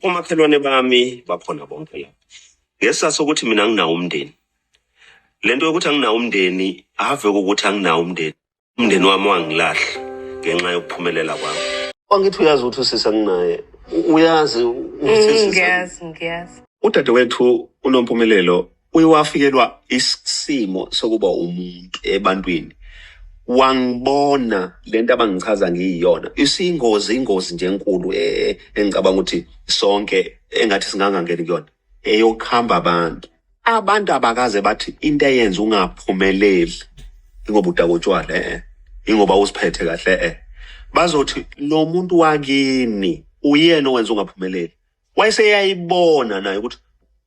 Omakhelwane bami bakhona bonke lapha. Ngesizathu sokuthi mina anginawo umndeni. Le nto yokuthi anginawo umndeni, ave ukuthi anginawo umndeni. Umndeni wami wangilahla ngenxa yokuphumelela kwami. Wangithi uyazi ukuthi usisi anginaye. Uyazi ukuthi usisi Ngiyazi, ngiyazi. Udadewethu uNompumelelo uye wafikelwa isimo sokuba umuntu ebantwini. Wangibona lento abangichaza ngiyiyona. Isiyingozi, ingozi nje enkulu engicabanga ukuthi sonke engathi singangangeni kuyona. Eyokuhamba abantu. Abantu abakaze bathi into eyenza ungaphumeleli ingoba udakwa utshwala, ingoba uziphethe kahle, Bazothi lo muntu wakini uyena owenza ungaphumeleli. Wayeseyayibona naye ukuthi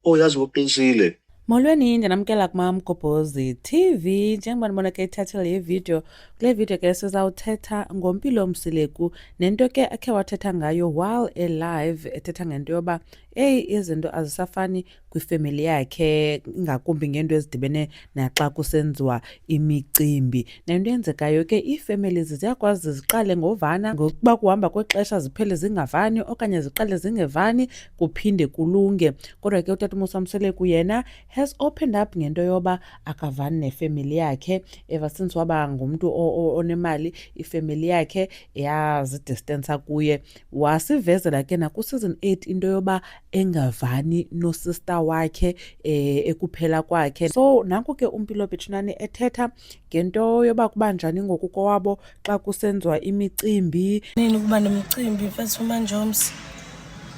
oh, yazi uqinisile. Molweni, ndinamkela kuMamgobhozi TV. Njengoba nibona ke i-title yevidiyo, kule video ke sizawuthetha ngoMpilo Mseleku nento ke akhe wathetha ngayo while e-live, ethetha ngento yoba eyi izinto azisafani kwifemeli yakhe, ingakumbi ngento ezidibene naxa kusenziwa imicimbi. Nento eyenzekayo ke, ii-families ziyakwazi ziqale ngovana, ngokuba kuhamba kwexesha ziphele zingavani okanye ziqale zingevani kuphinde kulunge. Kodwa ke utata uMusa Mseleku yena has opened up ngento yoba akavani nefemeli yakhe. Ever since waba ngumntu onemali, ifemeli yakhe yazidistensa kuye. Wasivezela ke naku-season 8 into yoba engavani nosista wakhe ekuphela kwakhe. So nanku ke uMpilo Bethunani ethetha ngento yoba kuba njani ngoku kowabo xa kusenziwa imicimbi. Nini kuba nemicimbi mfethu uManjoms?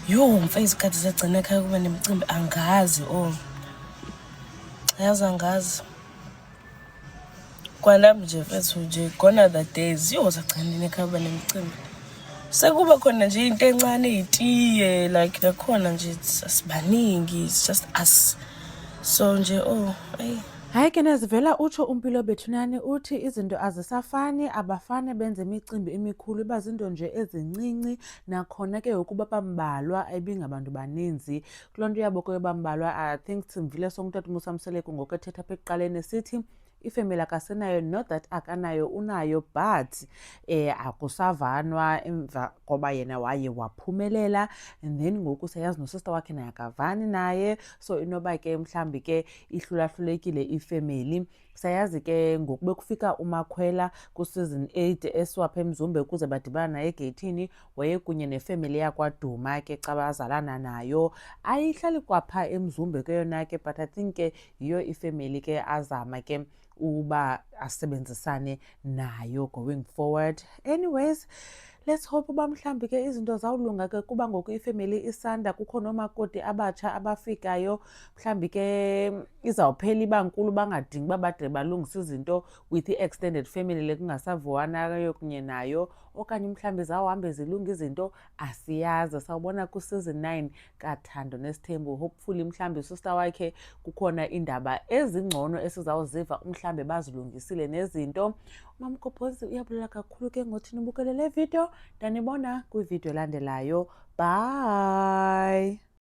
Yho, mfethu, isikhathi sagcina ekhaya kuba nemicimbi angazi, oh. Yazi angazi. Kwanami nje mfethu nje gone are the days. Yho, sagcina nini ekhaya kuba nemicimbi. Sekuba khona nje into encane eyitiye like nakhona nje asibaningi, it's just us. So nje oh, ayi. Hayi ke nazivela utsho uMpilo Bethunani, uthi izinto azisafani, abafane benze imicimbi emikhulu, iba zinto nje ezincinci, nakhona ke ngokuba bambalwa, ibingabantu baninzi. Kuloo nto yabo ke bambalwa, I think simvile sonke utata uMusa Mseleku ngoku ethetha apha ekuqaleni esithi ifemeli akasenayo, not that akanayo, unayo, but akusavanwa emva koba yena waye waphumelela. And then ngoku siyayazi nosista wakhe naye akavani naye, so inoba ke mhlawumbi ke ihlulahlulekile ifemeli. Siyayazi ke ngoku bekufika uMakhwela ku-season 8 esiwapha eMzumbe ukuze badibana naye egeyithini, wayekunye nefemeli yakwaDuma ke xa bazalana nayo. Ayihlali kwapha eMzumbe ke yona ke, but I think ke yiyo ifemeli ke azama ke uba asebenzisane nayo going forward. Anyways, let's hope uba mhlawumbi ke izinto zawulunga ke kuba ngoku ifemeli isanda, kukho noomakoti abatsha abafikayo, mhlawumbi ke izawuphela iba nkulu bangadingi uba bade balungise izinto with i-extended family le kungasavuwanayo kunye nayo, okanye mhlawumbi zawuhambe zilunga izinto, asiyazi. Sawubona ku-season 9 kaThando Nesithembu. Hopefully mhlawumbi usister wakhe kukhona iindaba ezingcono esizawuziva, umhlawumbi bazilungisile nezinto. UMamgobhozi uyabulela kakhulu ke ngothi nibukele le video. Ndanibona kwividiyo elandelayo. Bye.